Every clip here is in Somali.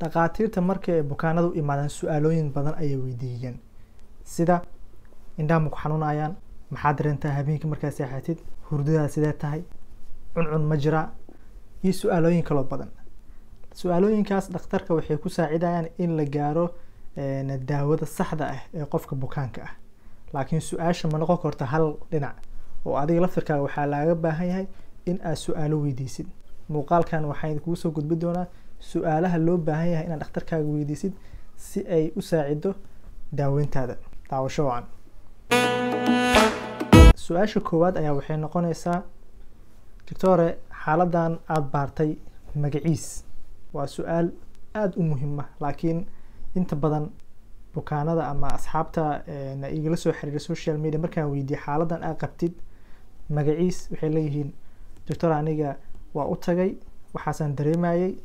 Dhakhaatiirta markii ay bukaanada u imaadaan, su-aalooyin badan ayay weydiiyeen, sida: indhaha ma ku xanuunayaan? Maxaad dareentaa habeenkii markaad seexatid? Hurdadaada sidee tahay? Cuncun ma jiraa? Iyo su-aalooyin kaloo badan. Su-aalooyinkaas dhakhtarka waxay ku saacidayaan in la gaaro daawada saxda ah ee qofka bukaanka ah. Laakiin su-aasha ma noqon karto hal dhinac, oo adiga laftirkaaga waxaa laaga baahan yahay in aad su-aalo weydiisid. Muuqaalkan waxaan idinkugu soo gudbi doonaa su-aalaha loo baahan yahay inaad dhakhtarkaaga weydiisid si ay u saacido daaweyntaada. Daawasho wacan. Su-aasha koowaad ayaa waxay noqonaysaa: doctore, xaaladan aada baartay magaciis? Waa su-aal aada u muhiim ah, laakiin inta badan bukaanada ama asxaabta igala soo xiriira social media markaan weydiiye xaaladan aad qabtid magaciis, waxay leeyihiin: doctor, aniga waa u tagay, waxaasaan dareemayay,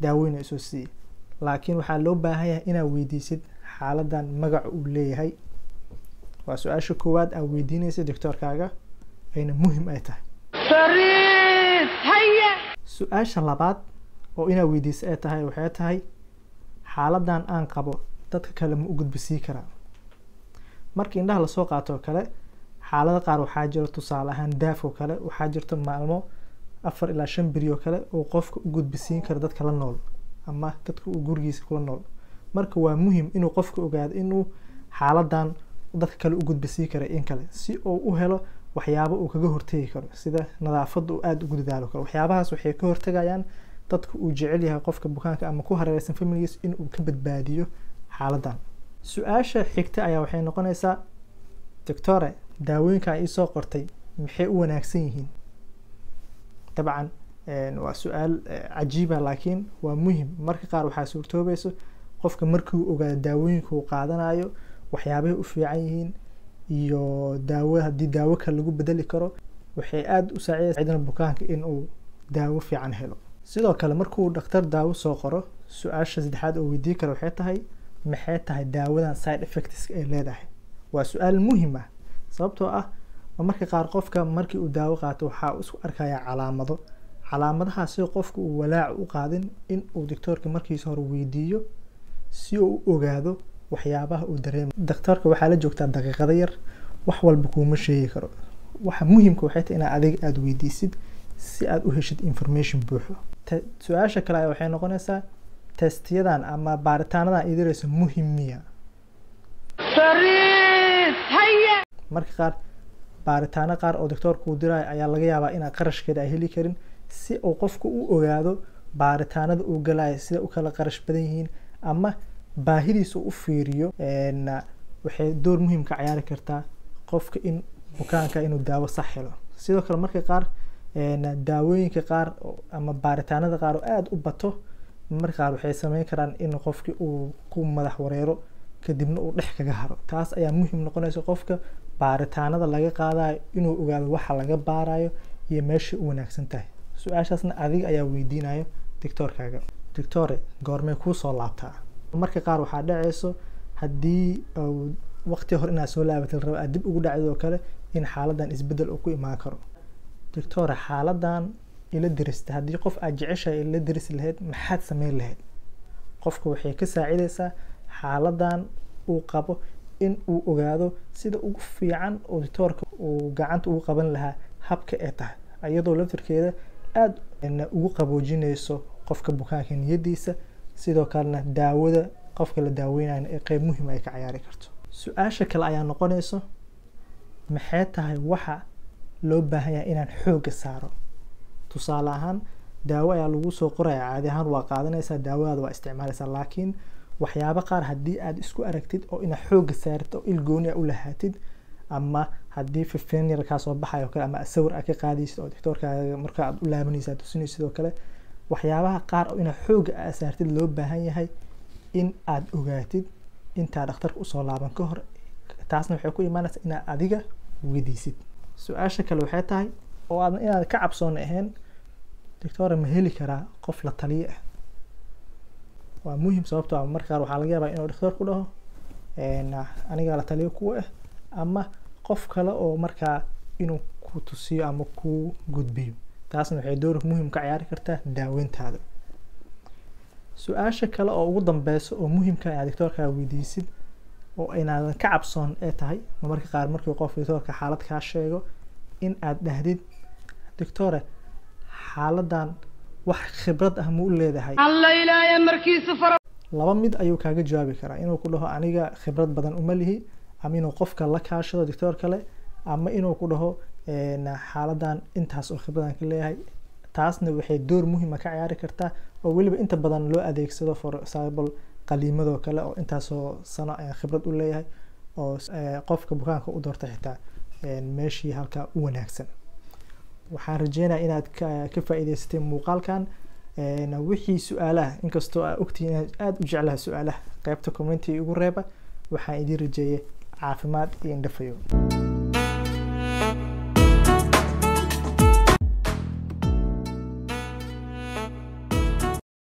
daaweyna isoo siiyey. Laakiin waxaa loo baahan yahay inaad weydiisid xaaladan magaca uu leeyahay. Waa su-aasha koowaad aad weydiinaysa doctorkaaga, ayna muhim ay tahay. Su-aasha labaad oo inaad weydiisa ay tahay waxay tahay: xaaladan aan qabo dadka kale ma u gudbisii karaa? Marka indhaha lasoo qaato oo kale, xaalado qaar waxaa jiro, tusaale ahaan daafoo kale, waxaa jirto maalmo 4 ilaa 5 beri oo kale uu qofka u gudbisiin karo dadka la nool ama dadka uu gurigiisa kula nool. Marka waa muhim inuu qofka ogaado inuu xaaladan dadka kale u gudbisiin kara in kale, si uu u helo waxyaabo uu kaga hortegi karo, sida nadaafadda uu aada ugu dadaalo karo. Waxyaabahaas waxay ka hortagayaan dadka uu jecel yahay qofka bukaanka ama ku hareereysan familigiis in uu ka badbaadiyo xaaladan. Su-aasha xigta ayaa waxay noqonaysaa: doctore, daawooyinkan iisoo qortay maxay u wanaagsan yihiin? Dabcan waa su-aal cajiiba, laakiin waa muhim. Marka qaar waxaa suurtoobayso qofka markii uu ogaado daawooyinka uu qaadanayo waxyaabahay u fiican yihiin iyo daawo haddii daawo kale lagu bedeli karo, waxay aada u saacidaysa bukaanka in uu daawo fiican helo. Sidoo kale, markuu dhakhtar daawo soo qoro, su-aasha saddexaad oo weydiin kara waxay tahay: maxay tahay daawadan side effects ay leedahay? Waa su-aal muhim ah, sababtoo ah marka qaar qofka markii uu daawo qaato waxaa isku arkaya calaamado. Calaamadahaas si qofka uu walaac u qaadin, in uu doctoorka markiisa hore weydiiyo si uu u ogaado waxyaabaha uu dareemayo. Doctoorka waxaa la joogtaa daqiiqado yar, wax walba kuuma sheegi karo. Waxa muhiimka waxay tahay inaad adiga aada weydiisid si aad u heshid information buuxo. Su-aasha kale ayaa waxay noqonaysaa: testiyadan ama baaritaanadan idirayso muhim miya? Marka qaar baaritaano qaar oo doctoorka uu diraayo ayaa laga yaabaa inaad qarashkeeda ay heli karin. Si uu qofku u ogaado baaritaanada uu galayo sida u kala qarash badan yihiin ama baahidiisa u fiiriyo, waxay door muhiim ka ciyaari kartaa qofka in bukaanka inuu daawo sax helo. Sidoo kale, marka qaar daawooyinka qaar ama baaritaanada qaar oo aada u bato, marka qaar waxay sameyn karaan in qofki uu ku madax wareero, kadibna uu dhex kaga haro. Taas ayaa muhiim noqonaysa qofka baaritaanada laga qaadayo inuu ogaado waxa laga baarayo iyo meesha u wanaagsan tahay. Su-aashaasna adiga ayaa weydiinayo doctoorkaaga. Doctore, goormee kuu soo laabtaa? Marka qaar waxaa dhacayso haddii waqti hore inaad soo laabatay la rabo aad dib ugu dhacdid oo kale, in xaaladan isbeddel uu ku imaan karo. Doctore, xaaladan ila dirista haddii qof aad jeceshahay ila dirisi lahayd, maxaad sameyn lahayd? Qofka waxay ka saacidaysaa xaaladan uu qabo in uu ogaado sida ugu fiican oo doctoorka uu gacanta ugu qaban lahaa habka ay tahay, iyadoo laftirkeeda aada ugu qaboojinayso qofka bukaanka niyadiisa. Sidoo kalena daawada qofka la daaweynayo ee qeyb muhiim ay ka ciyaari karto. Su-aasha kale ayaa noqonayso: maxay tahay waxa loo baahan yahay inaan xoogga saaro? Tusaale ahaan, daawo ayaa lagu soo qoraya, caadi ahaan waa qaadanaysaa daawadaada, waa isticmaalaysaa, laakiin waxyaabo qaar haddii aad isku aragtid oo inaad xoogga saartid oo il gooni a u lahaatid, ama haddii fifeen yar kaa soo baxayo kale, ama sawir aad ka qaadaysid oo doctoorkaaga marka aad u laabanaysid aad tusinaysid oo kale, waxyaabaha qaar oo inaad xoogga aad saartid loo baahan yahay in aad ogaatid intaa dhakhtarka usoo laaban ka hor. Taasna waxay ku imaanaysaa inaad adiga weydiisid. Su-aasha kale waxay tahay oo aadan inaad ka cabsoon ahayn: doctora, ma heli karaa qof la taliye ah? Waa muhim, sababtoo ah marka qaar waxaa laga yaabaa inuu dhakhtar ku dhaho aniga la taliyo kuwa ah, ama qof kale oo markaa inuu ku tusiyo ama ku gudbiyo. Taasna waxay door muhiim ka ciyaari kartaa daaweyntaada. Su-aasha kale oo ugu dambeysa oo muhiimka inaad doctoorkaaga weydiisid oo inaadan ka cabsoon ee tahay, marmarka qaar markii qof doctoorka xaalad kaa sheego, in aad dhahdid: "Doctore, xaaladan wax khibrad ah ma u leedahay?" Alla ilaahay markiisu fara. Laba mid ayuu kaaga jawaabi karaa: inuu ku dhaho "Aniga khibrad badan uma lihi," ama inuu qofka la kaashado doctor kale, ama inuu ku dhaho "Xaaladan intaas oo khibradan ka leeyahay." Taasna waxay door muhiima ka ciyaari kartaa oo weliba inta badan loo adeegsado, for example, qaliimadoo kale oo intaasoo sano ayaan khibrad u leeyahay, oo qofka bukaanka u doorta xitaa meeshii halkaa u wanaagsan. Waxaan rajeynaya inaad ka faa'iidaysatay muuqaalkan. Wixii su-aalaha, inkastoo aa ogtihiin inaad aada u jeclaha su-aalaha, qaybta commentiga igu reeba. Waxaan idiin rajeeyay caafimaad iyo indhafayo.